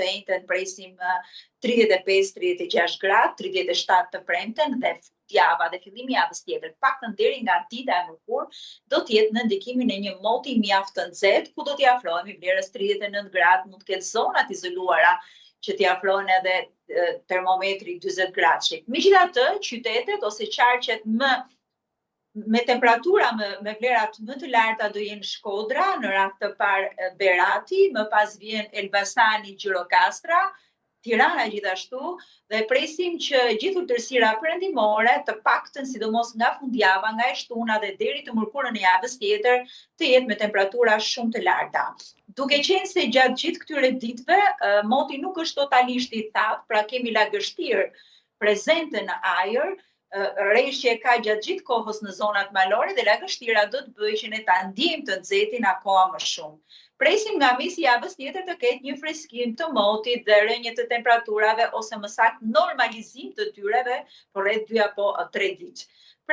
Të enjten presim 35-36 gradë, 37 të premten dhe java dhe fillimi i javës tjetër, të paktën deri nga dita e mërkurë, do të jetë në ndikimin e një moti mjaft të nxehtë, ku do t'i afrohemi vlerës 39 gradë, mund të ketë zona të izoluara që t'i afrohen edhe termometri 40 gradëshit. Megjithatë, qytetet ose qarqet më me temperatura me, me vlerat më të larta do jenë Shkodra, në radhë të parë Berati, më pas vjen Elbasani, Gjirokastra, Tirana gjithashtu, dhe presim që gjithë ultësira perëndimore, të paktën sidomos nga fundjava, nga e shtuna dhe deri të mërkurën e javës tjetër, të jetë me temperatura shumë të larta. Duke qenë se gjatë gjithë këtyre ditëve, moti nuk është totalisht i thatë, pra kemi lagështirë prezente në ajër, reshje ka gjatë gjithë kohës në zonat malore dhe lagështira do të bëjë që ne ta ndjejmë të nxehtin akoma më shumë. Presim nga mesi i javës tjetër të ketë një freskim të motit dhe rënie të temperaturave ose më saktë normalizim të tyreve për rreth 2 apo 3 ditë. Pra